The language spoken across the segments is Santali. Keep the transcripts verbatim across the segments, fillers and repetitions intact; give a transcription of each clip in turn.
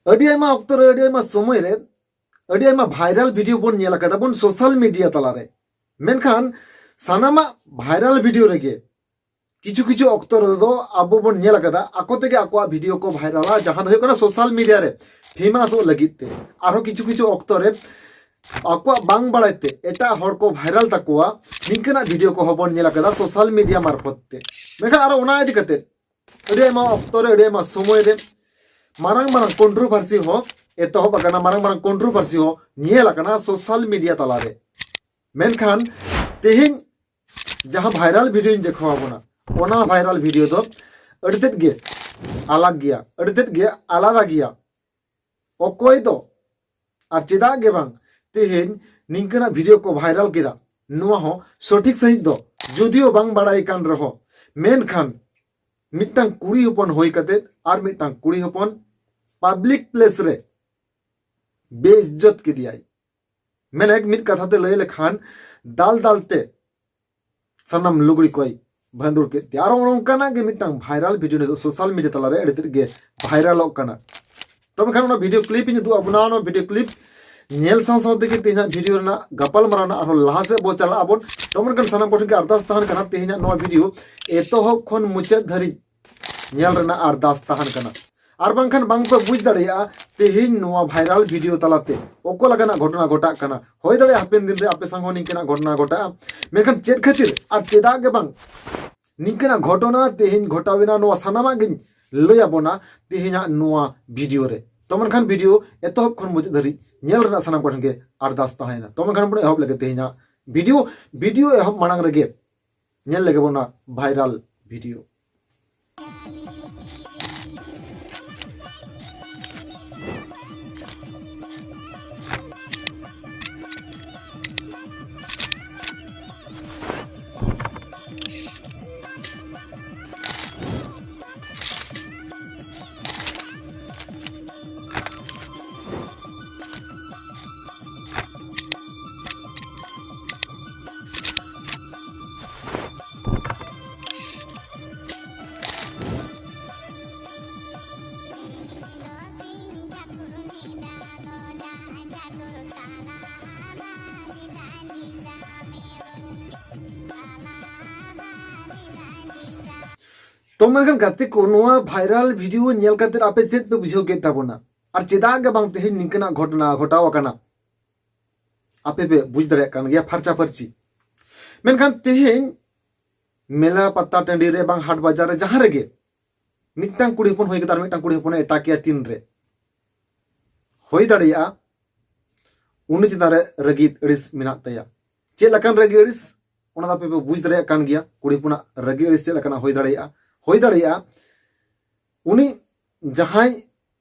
ᱟᱹᱰᱤ ᱟᱭᱢᱟ ᱚᱠᱛᱚ ᱨᱮ, ᱟᱹᱰᱤ ᱟᱭᱢᱟ ᱥᱚᱢᱚᱭ ᱨᱮ ᱟᱹᱰᱤ ᱟᱭᱢᱟ ᱵᱷᱟᱭᱨᱟᱞ ᱵᱷᱤᱰᱤᱭᱳ ᱵᱚᱱ ᱧᱮᱞ ᱟᱠᱟᱫᱟ ᱵᱚᱱ ᱥᱳᱥᱟᱞ ᱢᱤᱰᱤᱭᱟ ᱛᱟᱞᱟᱨᱮ᱾ ᱢᱮᱱᱠᱷᱟᱱ ᱥᱟᱱᱟᱢᱟᱜ ᱵᱷᱟᱭᱨᱟᱞ ᱵᱷᱤᱰᱤᱭᱳ ᱨᱮᱜᱮ ᱠᱤᱪᱷᱩ ᱠᱤᱪᱷᱩ ᱚᱠᱛᱚ ᱨᱮᱫᱚ ᱟᱵᱚ ᱵᱚᱱ ᱧᱮᱞ ᱟᱠᱟᱫᱟ, ᱟᱠᱚ ᱛᱮᱜᱮ ᱟᱠᱚᱣᱟᱜ ᱵᱷᱤᱰᱤᱭᱳ ᱠᱚ ᱵᱷᱟᱭᱨᱟᱞᱟ, ᱡᱟᱦᱟᱸ ᱫᱚ ᱦᱩᱭᱩᱜ ᱠᱟᱱᱟ ᱥᱳᱥᱟᱞ ᱢᱤᱰᱤᱭᱟ ᱨᱮ ᱯᱷᱮᱢᱟᱥᱚᱜ ᱞᱟᱹᱜᱤᱫ ᱛᱮ᱾ ᱟᱨᱦᱚᱸ ᱠᱤᱪᱷᱩ ᱠᱤᱪᱷᱩ ᱚᱠᱛᱚ ᱨᱮ ᱟᱠᱚᱣᱟᱜ ᱵᱟᱝ ᱵᱟᱲᱟᱭ ᱛᱮ ᱮᱴᱟᱜ ᱦᱚᱲ ᱠᱚ ᱵᱷᱟᱭᱨᱟᱞ ᱛᱟᱠᱚᱣᱟ, ᱱᱤᱝᱠᱟᱹᱱᱟᱜ ᱵᱷᱤᱰᱤᱭᱳ ᱠᱚᱦᱚᱸ ᱵᱚᱱ ᱧᱮᱞ ᱟᱠᱟᱫᱟ ᱥᱳᱥᱟᱞ ᱢᱤᱰᱤᱭᱟ ᱢᱟᱨᱯᱷᱚᱛ ᱛᱮ᱾ ᱢᱮᱱᱠᱷᱟᱱ ᱟᱨᱚ ᱚᱱᱟ ᱤᱫᱤ ᱠᱟᱛᱮ ᱟᱹᱰᱤ ᱟᱭᱢᱟ ᱚᱠᱛᱚ ᱨᱮ, ᱟᱹᱰᱤ ᱟᱭᱢᱟ ᱥᱚᱢᱚᱭ ᱨᱮ ᱢᱟᱨᱟᱝ ᱢᱟᱨᱟᱝ ᱠᱚᱱᱴᱨᱳᱵᱷᱟᱨᱥᱤ ᱦᱚᱸ ᱮᱛᱚᱦᱚᱵ ᱟᱠᱟᱱᱟ, ᱢᱟᱨᱟᱝ ᱢᱟᱨᱟᱝ ᱠᱚᱱᱴᱨᱳᱵᱷᱟᱨᱥᱤ ᱦᱚᱸ ᱧᱮᱞ ᱟᱠᱟᱱᱟ ᱥᱳᱥᱟᱞ ᱢᱤᱰᱤᱭᱟ ᱛᱟᱞᱟᱨᱮ᱾ ᱢᱮᱱᱠᱷᱟᱱ ᱛᱮᱦᱮᱧ ᱡᱟᱦᱟᱸ ᱵᱷᱟᱭᱨᱟᱞ ᱵᱷᱤᱰᱤᱭᱳᱧ ᱫᱮᱠᱷᱟᱣ ᱟᱵᱚᱱᱟ, ᱚᱱᱟ ᱵᱷᱟᱭᱨᱟᱞ ᱵᱷᱤᱰᱤᱭᱳ ᱫᱚ ᱟᱹᱰᱤ ᱛᱮᱫ ᱜᱮ ᱟᱞᱟᱜᱽ ᱜᱮᱭᱟ, ᱟᱹᱰᱤ ᱛᱮᱫ ᱜᱮ ᱟᱞᱟᱫᱟ ᱜᱮᱭᱟ᱾ ᱚᱠᱚᱭ ᱫᱚ ᱟᱨ ᱪᱮᱫᱟᱜ ᱜᱮ ᱵᱟᱝ ᱛᱮᱦᱮᱧ ᱱᱤᱝᱠᱟᱹᱱᱟᱜ ᱵᱷᱤᱰᱤᱭᱳ ᱠᱚ ᱵᱷᱟᱭᱨᱟᱞ ᱠᱮᱫᱟ, ᱱᱚᱣᱟ ᱦᱚᱸ ᱥᱚᱴᱷᱤᱠ ᱥᱟᱺᱦᱤᱡ ᱫᱚ ᱡᱩᱫᱤᱭᱳ ᱵᱟᱝ ᱵᱟᱲᱟᱭ ᱠᱟᱱ ᱨᱮᱦᱚᱸ, ᱢᱮᱱᱠᱷᱟᱱ ᱢᱤᱫᱴᱟᱝ ᱠᱩᱲᱤ ᱦᱚᱯᱚᱱ ᱦᱩᱭ ᱠᱟᱛᱮ ᱟᱨ ᱢᱤᱫᱴᱟᱝ ᱠᱩᱲᱤ ᱦᱚᱯᱚᱱ ᱯᱟᱵᱽᱞᱤᱠ ᱯᱞᱮᱥ ᱨᱮ ᱵᱮᱤᱡᱽᱡᱚᱛ ᱠᱮᱫᱮᱭᱟᱭ᱾ ᱢᱮᱱᱮᱠ ᱢᱤᱫ ᱠᱟᱛᱷᱟ ᱛᱮ ᱞᱟᱹᱭ ᱞᱮᱠᱷᱟᱱ ᱫᱟᱞ ᱫᱟᱞ ᱛᱮ ᱥᱟᱱᱟᱢ ᱞᱩᱜᱽᱲᱤ ᱠᱚᱭ ᱵᱷᱟᱺᱫᱩᱲ ᱠᱮᱫ ᱛᱮ᱾ ᱟᱨᱚ ᱚᱱᱠᱟᱱᱟᱜ ᱜᱮ ᱢᱤᱫᱴᱟᱝ ᱵᱷᱟᱭᱨᱟᱞ ᱵᱷᱤᱰᱤᱭᱳ ᱱᱤᱛᱚᱜ ᱥᱳᱥᱟᱞ ᱢᱤᱰᱤᱭᱟ ᱛᱟᱞᱟᱨᱮ ᱟᱹᱰᱤ ᱛᱮᱫ ᱜᱮ ᱵᱷᱟᱭᱨᱟᱞᱚᱜ ᱠᱟᱱᱟ᱾ ᱛᱚᱵᱮ ᱠᱷᱟᱱ ᱚᱱᱟ ᱵᱷᱤᱰᱤᱭᱳ ᱠᱞᱤᱯ ᱤᱧ ᱩᱫᱩᱜ ᱟᱵᱚᱱᱟ᱾ ᱚᱱᱟ ᱵᱷᱤᱰᱤᱭᱳ ᱠᱞᱤᱯ ᱧᱮᱞ ᱥᱟᱶ ᱥᱟᱶ ᱛᱮᱜᱮ ᱛᱮᱦᱮᱧᱟᱜ ᱵᱷᱤᱰᱤᱭᱳ ᱨᱮᱱᱟᱜ ᱜᱟᱯᱟᱞ ᱢᱟᱨᱟᱣ ᱨᱮᱱᱟᱜ ᱟᱨᱦᱚᱸ ᱞᱟᱦᱟ ᱥᱮᱫ ᱵᱚ ᱪᱟᱞᱟᱜ ᱟᱵᱚᱱ᱾ ᱛᱚᱵᱮ ᱠᱷᱟᱱ ᱥᱟᱱᱟᱢ ᱠᱚᱴᱷᱮᱱ ᱜᱮ ᱟᱨᱫᱟᱥ ᱛᱟᱦᱮᱱ ᱠᱟᱱᱟ, ᱛᱮᱦᱮᱧᱟᱜ ᱱᱚᱣᱟ ᱵᱷᱤᱰᱤᱭᱳ ᱮᱛᱚᱦᱚᱵ ᱠᱷᱚᱱ ᱢᱩᱪᱟᱹᱫ ᱫᱷᱟᱹᱨᱤᱡ ᱧᱮᱞ ᱨᱮᱱᱟᱜ ᱟᱨᱫᱟᱥ ᱛᱟᱦᱮᱱ ᱠᱟᱱᱟ᱾ ᱟᱨ ᱵᱟᱝᱠᱷᱟᱱ ᱵᱟᱝ ᱯᱮ ᱵᱩᱡᱽ ᱫᱟᱲᱮᱭᱟᱜᱼᱟ ᱛᱮᱦᱮᱧ ᱱᱚᱣᱟ ᱵᱷᱟᱭᱨᱟᱞ ᱵᱷᱤᱰᱤᱭᱳ ᱛᱟᱞᱟᱛᱮ ᱚᱠᱟ ᱞᱮᱠᱟᱱᱟᱜ ᱜᱷᱚᱴᱚᱱᱟ ᱜᱷᱚᱴᱟᱜ ᱠᱟᱱᱟ᱾ ᱦᱩᱭ ᱫᱟᱲᱮᱭᱟᱜᱼᱟ ᱦᱟᱯᱮᱱ ᱫᱤᱱ ᱨᱮ ᱟᱯᱮ ᱥᱟᱶ ᱦᱚᱸ ᱱᱤᱝᱠᱟᱹᱱᱟᱜ ᱜᱷᱚᱴᱚᱱᱟ ᱜᱷᱚᱴᱟᱜᱼᱟ, ᱢᱮᱱᱠᱷᱟᱱ ᱪᱮᱫ ᱠᱷᱟᱹᱛᱤᱨ ᱟᱨ ᱪᱮᱫᱟᱜ ᱜᱮ ᱵᱟᱝ ᱱᱤᱝᱠᱟᱹᱱᱟᱜ ᱜᱷᱚᱴᱚᱱᱟ ᱛᱮᱦᱮᱧ ᱜᱷᱚᱴᱟᱣ ᱮᱱᱟ, ᱱᱚᱣᱟ ᱥᱟᱱᱟᱢᱟᱜ ᱜᱤᱧ ᱞᱟᱹᱭ ᱟᱵᱚᱱᱟ ᱛᱮᱦᱮᱧᱟᱜ ᱱᱚᱣᱟ ᱵᱷᱤᱰᱤᱭᱳ ᱨᱮ᱾ ᱛᱚ ᱢᱮᱱᱠᱷᱟᱱ ᱵᱷᱤᱰᱤᱭᱳ ᱮᱛᱚᱦᱚᱵ ᱠᱷᱚᱱ ᱢᱩᱪᱟᱹᱫ ᱫᱷᱟᱹᱨᱤᱡ ᱧᱮᱞ ᱨᱮᱱᱟᱜ ᱥᱟᱱᱟᱢ ᱠᱚᱴᱷᱮᱱ ᱜᱮ ᱟᱨᱫᱟᱥ ᱛᱟᱦᱮᱸᱭᱮᱱᱟ᱾ ᱛᱚ ᱢᱮᱱᱠᱷᱟᱱ ᱵᱚᱱ ᱮᱦᱚᱵ ᱞᱮᱜᱮ ᱛᱮᱦᱮᱧᱟᱜ ᱵᱷᱤᱰᱤᱭᱳ᱾ ᱵᱷᱤᱰᱤᱭᱳ ᱮᱦᱚᱵ ᱢᱟᱲᱟᱝ ᱨᱮᱜᱮ ᱧᱮᱞ ᱞᱮᱜᱮ ᱵᱚᱱ ᱚᱱᱟ ᱵᱷᱟᱭᱨᱟᱞ ᱵᱷᱤᱰᱤᱭᱳ᱾ ᱛᱚ ᱢᱮᱱᱠᱷᱟᱱ ᱜᱟᱛᱮ ᱠᱚ, ᱱᱚᱣᱟ ᱵᱷᱟᱭᱨᱟᱞ ᱵᱷᱤᱰᱤᱭᱳ ᱧᱮᱞ ᱠᱟᱛᱮ ᱟᱯᱮ ᱪᱮᱫ ᱯᱮ ᱵᱩᱡᱷᱟᱹᱣ ᱠᱮᱫ ᱛᱟᱵᱚᱱᱟ? ᱟᱨ ᱪᱮᱫᱟᱜ ᱜᱮ ᱵᱟᱝ ᱛᱮᱦᱮᱧ ᱱᱤᱝᱠᱟᱹᱱᱟᱜ ᱜᱷᱚᱴᱚᱱᱟ ᱜᱷᱚᱴᱟᱣ ᱟᱠᱟᱱᱟ? ᱟᱯᱮ ᱯᱮ ᱵᱩᱡᱽ ᱫᱟᱲᱮᱭᱟᱜ ᱠᱟᱱ ᱜᱮᱭᱟ ᱯᱷᱟᱨᱪᱟ ᱯᱷᱟᱹᱨᱪᱤ᱾ ᱢᱮᱱᱠᱷᱟᱱ ᱛᱮᱦᱮᱧ ᱢᱮᱞᱟ ᱯᱟᱛᱟ ᱴᱟᱺᱰᱤ ᱨᱮ ᱵᱟᱝ ᱦᱟᱴ ᱵᱟᱡᱟᱨ ᱨᱮ ᱡᱟᱦᱟᱸ ᱨᱮᱜᱮ ᱢᱤᱫᱴᱟᱝ ᱠᱩᱲᱤ ᱦᱚᱯᱚᱱ ᱦᱩᱭ ᱠᱟᱛᱮ ᱟᱨ ᱢᱤᱫᱴᱟᱝ ᱠᱩᱲᱤ ᱦᱚᱯᱚᱱᱮ ᱮᱴᱟᱜᱮᱭᱟ ᱛᱤᱱ ᱨᱮ, ᱦᱩᱭ ᱫᱟᱲᱮᱭᱟᱜᱼᱟ ᱩᱱᱤ ᱪᱮᱛᱟᱱ ᱨᱮ ᱨᱟᱹᱜᱤ ᱟᱹᱲᱤᱥ ᱢᱮᱱᱟᱜ ᱛᱟᱭᱟ᱾ ᱪᱮᱫ ᱞᱮᱠᱟᱱ ᱨᱟᱹᱜᱤ ᱟᱹᱲᱤᱥ, ᱚᱱᱟ ᱫᱚ ᱟᱯᱮ ᱯᱮ ᱵᱩᱡᱽ ᱫᱟᱲᱮᱭᱟᱜ ᱠᱟᱱ ᱜᱮᱭᱟ᱾ ᱠᱩᱲᱤ ᱦᱚᱯᱚᱱᱟᱜ ᱨᱟᱹᱜᱤ ᱟᱹᱲᱤᱥ ᱪᱮᱫ ᱞᱮᱠᱟᱱᱟᱜ ᱦᱩᱭ ᱫᱟᱲᱮᱭᱟᱜᱼᱟ? ᱦᱩᱭ ᱫᱟᱲᱮᱭᱟᱜᱼᱟ ᱩᱱᱤ ᱡᱟᱦᱟᱸᱭ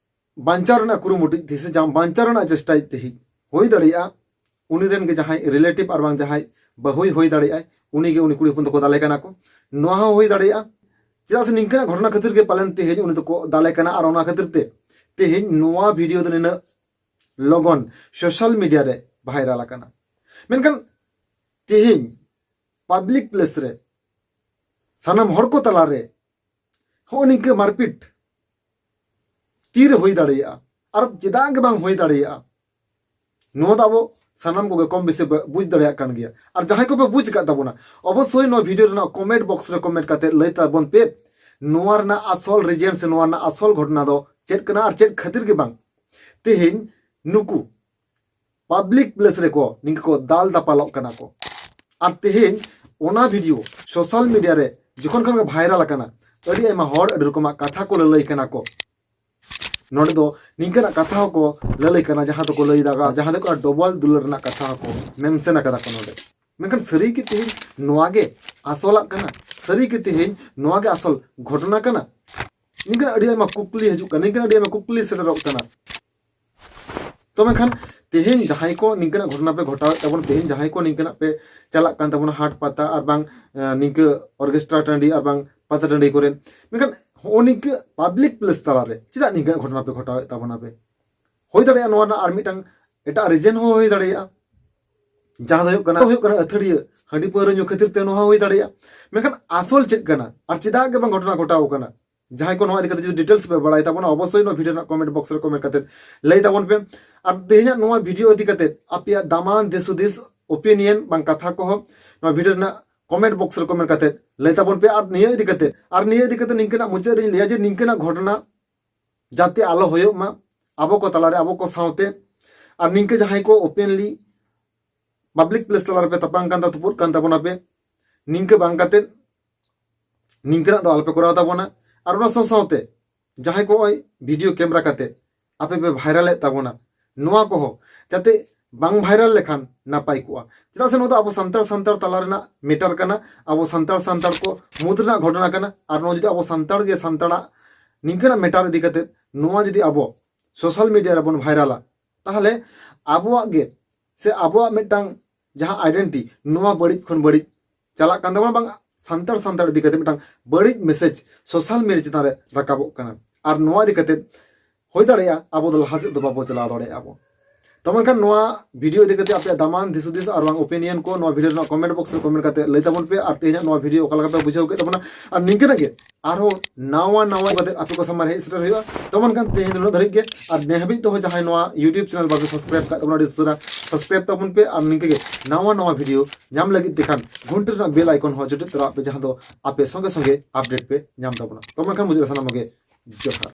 ᱵᱟᱧᱪᱟᱣ ᱨᱮᱱᱟᱜ ᱠᱩᱨᱩᱢᱩᱴᱩᱭ ᱛᱮ ᱥᱮ ᱡᱟᱦᱟᱸ ᱵᱟᱧᱪᱟᱣ ᱨᱮᱱᱟᱜ ᱪᱮᱥᱴᱟᱭ ᱛᱮᱦᱮᱧ, ᱦᱩᱭ ᱫᱟᱲᱮᱭᱟᱜᱼᱟ ᱩᱱᱤ ᱨᱮᱱ ᱜᱮ ᱡᱟᱦᱟᱸᱭ ᱨᱤᱞᱮᱴᱤᱵᱷ ᱟᱨ ᱵᱟᱝ ᱡᱟᱦᱟᱸᱭ ᱵᱟᱹᱦᱩᱭ ᱦᱩᱭ ᱫᱟᱲᱮᱭᱟᱜᱼᱟᱭ, ᱩᱱᱤ ᱜᱮ ᱩᱱᱤ ᱠᱩᱲᱤ ᱦᱚᱯᱚᱱ ᱫᱚᱠᱚ ᱫᱟᱞᱮ ᱠᱟᱱᱟ ᱠᱚ᱾ ᱱᱚᱣᱟ ᱦᱚᱸ ᱦᱩᱭ ᱫᱟᱲᱮᱭᱟᱜᱼᱟ᱾ ᱪᱮᱫᱟᱜ ᱥᱮ ᱱᱤᱝᱠᱟᱹᱱᱟᱜ ᱜᱷᱚᱴᱚᱱᱟ ᱠᱷᱟᱹᱛᱤᱨ ᱜᱮ ᱯᱟᱞᱮᱱ ᱛᱮᱦᱮᱧ ᱩᱱᱤ ᱫᱚᱠᱚ ᱫᱟᱞᱮ ᱠᱟᱱᱟ, ᱟᱨ ᱚᱱᱟ ᱠᱷᱟᱹᱛᱤᱨ ᱛᱮ ᱛᱮᱦᱮᱧ ᱱᱚᱣᱟ ᱵᱷᱤᱰᱤᱭᱳ ᱫᱚ ᱱᱤᱱᱟᱹᱜ ᱞᱚᱜᱚᱱ ᱥᱳᱥᱟᱞ ᱢᱤᱰᱤᱭᱟ ᱨᱮ ᱵᱷᱟᱭᱨᱟᱞ ᱟᱠᱟᱱᱟ᱾ ᱢᱮᱱᱠᱷᱟᱱ ᱛᱮᱦᱮᱧ ᱯᱟᱵᱽᱞᱤᱠ ᱯᱞᱮᱥ ᱨᱮ ᱥᱟᱱᱟᱢ ᱦᱚᱲ ᱠᱚ ᱛᱟᱞᱟᱨᱮ ᱦᱚᱸᱜᱼᱚ ᱱᱤᱝᱠᱟᱹ ᱢᱟᱨᱯᱤᱴ ᱛᱤᱨᱮ ᱦᱩᱭ ᱫᱟᱲᱮᱭᱟᱜᱼᱟ ᱟᱨ ᱪᱮᱫᱟᱜ ᱜᱮ ᱵᱟᱝ ᱦᱩᱭ ᱫᱟᱲᱮᱭᱟᱜᱼᱟ? ᱱᱚᱣᱟ ᱫᱚ ᱟᱵᱚ ᱥᱟᱱᱟᱢ ᱠᱚᱜᱮ ᱠᱚᱢ ᱵᱮᱥᱤ ᱵᱚ ᱵᱩᱡᱽ ᱫᱟᱲᱮᱭᱟᱜ ᱠᱟᱱ ᱜᱮᱭᱟ᱾ ᱟᱨ ᱡᱟᱦᱟᱸᱭ ᱠᱚᱯᱮ ᱵᱩᱡᱽ ᱟᱠᱟᱫ ᱛᱟᱵᱚᱱᱟ, ᱚᱵᱚᱥᱥᱳᱭ ᱱᱚᱣᱟ ᱵᱷᱤᱰᱤᱭᱳ ᱨᱮᱱᱟᱜ ᱠᱚᱢᱮᱱᱴ ᱵᱚᱠᱥ ᱨᱮ ᱠᱚᱢᱮᱱᱴ ᱠᱟᱛᱮ ᱞᱟᱹᱭ ᱛᱟᱵᱚᱱ ᱯᱮ, ᱱᱚᱣᱟ ᱨᱮᱱᱟᱜ ᱟᱥᱚᱞ ᱨᱤᱡᱮᱱ ᱥᱮ ᱱᱚᱣᱟ ᱨᱮᱱᱟᱜ ᱟᱥᱚᱞ ᱜᱷᱚᱴᱚᱱᱟ ᱫᱚ ᱪᱮᱫ ᱠᱟᱱᱟ ᱟᱨ ᱪᱮᱫ ᱠᱷᱟᱹᱛᱤᱨ ᱜᱮ ᱵᱟᱝ ᱛᱮᱦᱮᱧ ᱱᱩᱠᱩ ᱯᱟᱵᱽᱞᱤᱠ ᱯᱞᱮᱥ ᱨᱮᱠᱚ ᱱᱤᱝᱠᱟᱹ ᱠᱚ ᱫᱟᱞ ᱫᱟᱯᱟᱞᱚᱜ ᱠᱟᱱᱟ ᱠᱚ᱾ ᱟᱨ ᱛᱮᱦᱮᱧ ᱚᱱᱟ ᱵᱷᱤᱰᱤᱭᱳ ᱥᱳᱥᱟᱞ ᱢᱤᱰᱤᱭᱟ ᱨᱮ ᱡᱚᱠᱷᱚᱱ ᱠᱷᱚᱱ ᱜᱮ ᱵᱷᱟᱭᱨᱟᱞ ᱟᱠᱟᱱᱟ, ᱟᱹᱰᱤ ᱟᱭᱢᱟ ᱦᱚᱲ ᱟᱹᱰᱤ ᱨᱚᱠᱚᱢᱟᱜ ᱠᱟᱛᱷᱟ ᱠᱚ ᱞᱟᱹᱞᱟᱹᱭ ᱠᱟᱱᱟ ᱠᱚ᱾ ᱱᱚᱰᱮ ᱫᱚ ᱱᱤᱝᱠᱟᱹᱱᱟᱜ ᱠᱟᱛᱷᱟ ᱦᱚᱸᱠᱚ ᱞᱟᱹᱞᱟᱹᱭ ᱠᱟᱱᱟ, ᱡᱟᱦᱟᱸ ᱫᱚᱠᱚ ᱞᱟᱹᱭ ᱫᱟ, ᱡᱟᱦᱟᱸ ᱫᱚᱠᱚ ᱰᱚᱵᱚᱞ ᱫᱩᱞᱟᱹᱲ ᱨᱮᱱᱟᱜ ᱠᱟᱛᱷᱟ ᱦᱚᱸᱠᱚ ᱢᱮᱱᱥᱮᱱ ᱟᱠᱟᱫᱟ ᱠᱚ ᱱᱚᱰᱮ᱾ ᱢᱮᱱᱠᱷᱟᱱ ᱥᱟᱹᱨᱤ ᱜᱮ ᱛᱮᱦᱮᱧ ᱱᱚᱣᱟ ᱜᱮ ᱟᱥᱚᱞᱟᱜ ᱠᱟᱱᱟ? ᱥᱟᱹᱨᱤ ᱜᱮ ᱛᱮᱦᱮᱧ ᱱᱚᱣᱟ ᱜᱮ ᱟᱥᱚᱞ ᱜᱷᱚᱴᱚᱱᱟ ᱠᱟᱱᱟ? ᱱᱤᱝᱠᱟᱹᱱᱟᱜ ᱟᱹᱰᱤ ᱟᱭᱢᱟ ᱠᱩᱠᱞᱤ ᱦᱤᱡᱩᱜ ᱠᱟᱱᱟ, ᱱᱤᱝᱠᱟᱹᱱᱟᱜ ᱟᱹᱰᱤ ᱟᱭᱢᱟ ᱠᱩᱠᱞᱤ ᱥᱮᱴᱮᱨᱚᱜ ᱠᱟᱱᱟ᱾ ᱛᱚ ᱢᱮᱱᱠᱷᱟᱱ ᱛᱮᱦᱮᱧ ᱡᱟᱦᱟᱸᱭ ᱠᱚ ᱱᱤᱝᱠᱟᱹᱱᱟᱜ ᱜᱷᱚᱴᱚᱱᱟ ᱯᱮ ᱜᱷᱚᱴᱟᱣᱮᱫ ᱛᱟᱵᱚᱱ, ᱛᱮᱦᱮᱧ ᱡᱟᱦᱟᱸᱭ ᱠᱚ ᱱᱤᱝᱠᱟᱹᱱᱟᱜ ᱯᱮ ᱪᱟᱞᱟᱜ ᱠᱟᱱ ᱛᱟᱵᱚᱱᱟ ᱦᱟᱴ ᱯᱟᱛᱟ ᱟᱨ ᱵᱟᱝ, ᱮᱸ, ᱱᱤᱝᱠᱟᱹ ᱚᱨᱠᱮᱥᱴᱨᱟ ᱴᱟᱺᱰᱤ ᱟᱨ ᱵᱟᱝ ᱯᱟᱛᱟ ᱴᱟᱺᱰᱤ ᱠᱚᱨᱮ, ᱢᱮᱱᱠᱷᱟᱱ ᱦᱚᱸᱜᱼᱚ ᱱᱤᱝᱠᱟᱹ ᱯᱟᱵᱽᱞᱤᱠ ᱯᱞᱮᱥ ᱛᱟᱞᱟᱨᱮ ᱪᱮᱫᱟᱜ ᱱᱤᱝᱠᱟᱹᱱᱟᱜ ᱜᱷᱚᱴᱚᱱᱟ ᱯᱮ ᱜᱷᱚᱴᱟᱣᱮᱫ ᱛᱟᱵᱚᱱᱟ ᱯᱮ? ᱦᱩᱭ ᱫᱟᱲᱮᱭᱟᱜᱼᱟ ᱱᱚᱣᱟ ᱨᱮᱱᱟᱜ ᱟᱨ ᱢᱤᱫᱴᱟᱝ ᱮᱴᱟᱜ ᱨᱤᱡᱮᱱ ᱦᱚᱸ ᱦᱩᱭ ᱫᱟᱲᱮᱭᱟᱜᱼᱟ, ᱡᱟᱦᱟᱸ ᱫᱚ ᱦᱩᱭᱩᱜ ᱠᱟᱱᱟ, ᱦᱩᱭᱩᱜ ᱠᱟᱱᱟ ᱟᱹᱛᱷᱟᱹᱲᱤᱭᱟᱹ ᱦᱟᱺᱰᱤ ᱯᱟᱹᱣᱨᱟᱹ ᱧᱩ ᱠᱷᱟᱹᱛᱤᱨ ᱛᱮ ᱱᱚᱣᱟ ᱦᱩᱭ ᱫᱟᱲᱮᱭᱟᱜᱼᱟ᱾ ᱢᱮᱱᱠᱷᱟᱱ ᱟᱥᱚᱞ ᱪᱮᱫ ᱠᱟᱱᱟ ᱟᱨ ᱪᱮᱫᱟᱜ ᱜᱮ ᱵᱟᱝ ᱜᱷᱚᱴᱚᱱᱟ ᱜᱷᱚᱴᱟᱣ ᱠᱟᱱᱟ? ᱡᱟᱦᱟᱸᱭ ᱠᱚ ᱱᱚᱣᱟ ᱤᱫᱤ ᱠᱟᱛᱮ ᱡᱩᱫᱤ ᱰᱤᱴᱮᱞᱥ ᱯᱮ ᱵᱟᱲᱟᱭ ᱛᱟᱵᱚᱱᱟ, ᱚᱵᱚᱥᱥᱳᱭ ᱱᱚᱣᱟ ᱵᱷᱤᱰᱤᱭᱳ ᱨᱮᱱᱟᱜ ᱠᱚᱢᱮᱱᱴ ᱵᱚᱠᱥ ᱨᱮ ᱠᱚᱢᱮᱱᱴ ᱠᱟᱛᱮ ᱞᱟᱹᱭ ᱛᱟᱵᱚᱱ ᱯᱮ᱾ ᱟᱨ ᱛᱮᱦᱮᱧᱟᱜ ᱱᱚᱣᱟ ᱵᱷᱤᱰᱤᱭᱳ ᱤᱫᱤ ᱠᱟᱛᱮ ᱟᱯᱮᱭᱟᱜ ᱫᱟᱢᱟᱱ ᱫᱤᱥ ᱦᱩᱫᱤᱥ, ᱳᱯᱤᱱᱤᱭᱚᱱ ᱵᱟᱝ ᱠᱟᱛᱷᱟ ᱠᱚᱦᱚᱸ ᱱᱚᱣᱟ ᱵᱷᱤᱰᱤᱭᱳ ᱨᱮᱱᱟᱜ ᱠᱚᱢᱮᱱᱴ ᱵᱚᱠᱥ ᱨᱮ ᱠᱚᱢᱮᱱᱴ ᱠᱟᱛᱮ ᱞᱟᱹᱭ ᱛᱟᱵᱚᱱ ᱯᱮ᱾ ᱟᱨ ᱱᱤᱭᱟᱹ ᱤᱫᱤ ᱠᱟᱛᱮ, ᱟᱨ ᱱᱤᱭᱟᱹ ᱤᱫᱤ ᱠᱟᱛᱮ ᱱᱤᱝᱠᱟᱹᱱᱟᱜ ᱢᱩᱪᱟᱹᱫ ᱨᱤᱧ ᱞᱟᱹᱭᱟ ᱡᱮ ᱱᱤᱝᱠᱟᱹᱱᱟᱜ ᱜᱷᱚᱴᱚᱱᱟ ᱡᱟᱛᱮ ᱟᱞᱚ ᱦᱩᱭᱩᱜ ᱢᱟ ᱟᱵᱚ ᱠᱚ ᱛᱟᱞᱟᱨᱮ, ᱟᱵᱚ ᱠᱚ ᱥᱟᱶᱛᱮ᱾ ᱟᱨ ᱱᱤᱝᱠᱟᱹ ᱡᱟᱦᱟᱸᱭ ᱠᱚ ᱳᱯᱮᱱᱞᱤ ᱯᱟᱵᱽᱞᱤᱠ ᱯᱞᱮᱥ ᱛᱟᱞᱟ ᱨᱮᱯᱮ ᱛᱟᱯᱟᱢ ᱠᱟᱱ ᱛᱟᱯᱚᱱ ᱠᱟᱱ ᱛᱟᱵᱚᱱᱟ ᱯᱮ, ᱱᱤᱝᱠᱟᱹ ᱵᱟᱝ ᱠᱟᱛᱮ ᱱᱤᱝᱠᱟᱹᱱᱟᱜ ᱫᱚ ᱟᱞᱚᱯᱮ ᱠᱚᱨᱟᱣ ᱛᱟᱵᱚᱱᱟ᱾ ᱟᱨ ᱚᱱᱟ ᱥᱟᱶ ᱥᱟᱶᱛᱮ ᱡᱟᱦᱟᱸᱭ ᱠᱚ ᱱᱚᱜᱼᱚᱭ ᱵᱷᱤᱰᱤᱭᱳ ᱠᱮᱢᱮᱨᱟ ᱠᱟᱛᱮ ᱟᱯᱮ ᱯᱮ ᱵᱷᱟᱭᱨᱟᱞᱮᱫ ᱛᱟᱵᱚᱱᱟ, ᱱᱚᱣᱟ ᱠᱚᱦᱚᱸ ᱡᱟᱛᱮ ᱵᱟᱝ ᱵᱷᱟᱭᱨᱟᱞ ᱞᱮᱠᱷᱟᱱ ᱱᱟᱯᱟᱭ ᱠᱚᱜᱼᱟ᱾ ᱪᱮᱫᱟᱜ ᱥᱮ ᱱᱚᱣᱟ ᱫᱚ ᱟᱵᱚ ᱥᱟᱱᱛᱟᱲ ᱥᱟᱱᱛᱟᱲ ᱛᱟᱞᱟ ᱨᱮᱱᱟᱜ ᱢᱮᱴᱟᱨ ᱠᱟᱱᱟ, ᱟᱵᱚ ᱥᱟᱱᱛᱟᱲ ᱥᱟᱱᱛᱟᱲ ᱠᱚ ᱢᱩᱫᱽ ᱨᱮᱱᱟᱜ ᱜᱷᱚᱴᱚᱱᱟ ᱠᱟᱱᱟ᱾ ᱟᱨ ᱱᱚᱣᱟ ᱡᱩᱫᱤ ᱟᱵᱚ ᱥᱟᱱᱛᱟᱲ ᱜᱮ ᱥᱟᱱᱛᱟᱲᱟᱜ ᱱᱤᱝᱠᱟᱹᱱᱟᱜ ᱢᱮᱴᱟᱨ ᱤᱫᱤ ᱠᱟᱛᱮ ᱱᱚᱣᱟ ᱡᱩᱫᱤ ᱟᱵᱚ ᱥᱳᱥᱟᱞ ᱢᱤᱰᱤᱭᱟ ᱨᱮᱵᱚᱱ ᱵᱷᱟᱭᱨᱟᱞᱟ, ᱛᱟᱦᱚᱞᱮ ᱟᱵᱚᱣᱟᱜ ᱜᱮ ᱥᱮ ᱟᱵᱚᱣᱟᱜ ᱢᱤᱫᱴᱟᱝ ᱡᱟᱦᱟᱸ ᱟᱭᱰᱮᱱᱴᱤ, ᱱᱚᱣᱟ ᱵᱟᱹᱲᱤᱡ ᱠᱷᱚᱱ ᱵᱟᱹᱲᱤᱡ ᱪᱟᱞᱟᱜ ᱠᱟᱱ ᱛᱟᱵᱚᱱᱟ, ᱵᱟᱝ ᱥᱟᱱᱛᱟᱲ ᱥᱟᱱᱛᱟᱲ ᱤᱫᱤ ᱠᱟᱛᱮ ᱢᱤᱫᱴᱟᱝ ᱵᱟᱹᱲᱤᱡ ᱢᱮᱥᱮᱡᱽ ᱥᱳᱥᱟᱞ ᱢᱤᱰᱤᱭᱟ ᱪᱮᱛᱟᱱ ᱨᱮ ᱨᱟᱠᱟᱵᱚᱜ ᱠᱟᱱᱟ᱾ ᱟᱨ ᱱᱚᱣᱟ ᱤᱫᱤ ᱠᱟᱛᱮ ᱦᱩᱭ ᱫᱟᱲᱮᱭᱟᱜᱼᱟ ᱟᱵᱚ ᱫᱚ ᱞᱟᱦᱟ ᱥᱮᱫ ᱫᱚ ᱵᱟᱵᱚ ᱪᱟᱞᱟᱣ ᱫᱟᱲᱮᱭᱟᱜᱼᱟ ᱵᱚ᱾ ᱛᱚ ᱢᱮᱱᱠᱷᱟᱱ ᱱᱚᱣᱟ ᱵᱷᱤᱰᱤᱭᱳ ᱤᱫᱤ ᱠᱟᱛᱮ ᱟᱯᱮᱭᱟᱜ ᱫᱟᱢᱟᱱ ᱫᱤᱥ ᱦᱩᱫᱤᱥ ᱟᱨ ᱵᱟᱝ ᱳᱯᱤᱱᱤᱭᱚᱱ ᱠᱚ ᱱᱚᱣᱟ ᱵᱷᱤᱰᱤᱭᱳ ᱨᱮᱱᱟᱜ ᱠᱚᱢᱮᱱᱴ ᱵᱚᱠᱥ ᱨᱮ ᱠᱚᱢᱮᱱᱴ ᱠᱟᱛᱮ ᱞᱟᱹᱭ ᱛᱟᱵᱚᱱ ᱯᱮ᱾ ᱟᱨ ᱛᱮᱦᱮᱧᱟᱜ ᱱᱚᱣᱟ ᱵᱷᱤᱰᱤᱭᱳ ᱚᱠᱟ ᱞᱮᱠᱟ ᱯᱮ ᱵᱩᱡᱷᱟᱹᱣ ᱠᱮᱫ ᱛᱟᱵᱚᱱᱟ, ᱟᱨ ᱱᱤᱝᱠᱟᱹᱱᱟᱜ ᱜᱮ ᱟᱨᱦᱚᱸ ᱱᱟᱣᱟ ᱱᱟᱣᱟ ᱠᱟᱛᱮ ᱟᱯᱮ ᱠᱚ ᱥᱟᱢᱟᱝ ᱨᱮ ᱦᱮᱡ ᱥᱮᱴᱮᱨ ᱦᱩᱭᱩᱜᱼᱟ᱾ ᱛᱚ ᱢᱮᱱᱠᱷᱟᱱ ᱛᱮᱦᱮᱧ ᱫᱚ ᱱᱩᱱᱟᱹᱜ ᱫᱷᱟᱹᱨᱤᱡ ᱜᱮ᱾ ᱟᱨ ᱱᱮ ᱦᱟᱹᱵᱤᱡ ᱛᱮᱦᱚᱸ ᱡᱟᱦᱟᱸᱭ ᱱᱚᱣᱟ YouTube ᱪᱮᱱᱮᱞ ᱵᱟᱯᱮ ᱥᱟᱵᱥᱠᱨᱟᱭᱤᱵ ᱠᱟᱜ ᱛᱟᱵᱚᱱᱟ, ᱟᱹᱰᱤ ᱩᱥᱟᱹᱨᱟ ᱥᱟᱵᱥᱠᱨᱟᱭᱤᱵ ᱛᱟᱵᱚᱱ ᱯᱮ᱾ ᱟᱨ ᱱᱤᱝᱠᱟᱹ ᱜᱮ ᱱᱟᱣᱟ ᱱᱟᱣᱟ ᱵᱷᱤᱰᱤᱭᱳ ᱧᱟᱢ ᱞᱟᱹᱜᱤᱫ ᱛᱮᱠᱷᱟᱱ ᱜᱷᱚᱱᱴᱤ ᱨᱮᱱᱟᱜ ᱵᱮᱞ ᱟᱭᱠᱚᱱ ᱦᱚᱸ ᱡᱚᱴᱮᱫ ᱛᱚᱨᱟᱣᱟᱜ ᱯᱮ, ᱡᱟᱦᱟᱸ ᱫᱚ ᱟᱯᱮ ᱥᱚᱸᱜᱮ ᱥᱚᱸᱜᱮ ᱟᱯᱰᱮᱴ ᱯᱮ ᱧᱟᱢ ᱛᱟᱵᱚᱱᱟ᱾ ᱛᱚ ᱢᱮᱱᱠᱷᱟᱱ ᱢᱩᱪᱟᱹᱫ ᱨᱮ ᱥᱟᱱᱟᱢ ᱜᱮ ᱡᱚᱦᱟᱨ᱾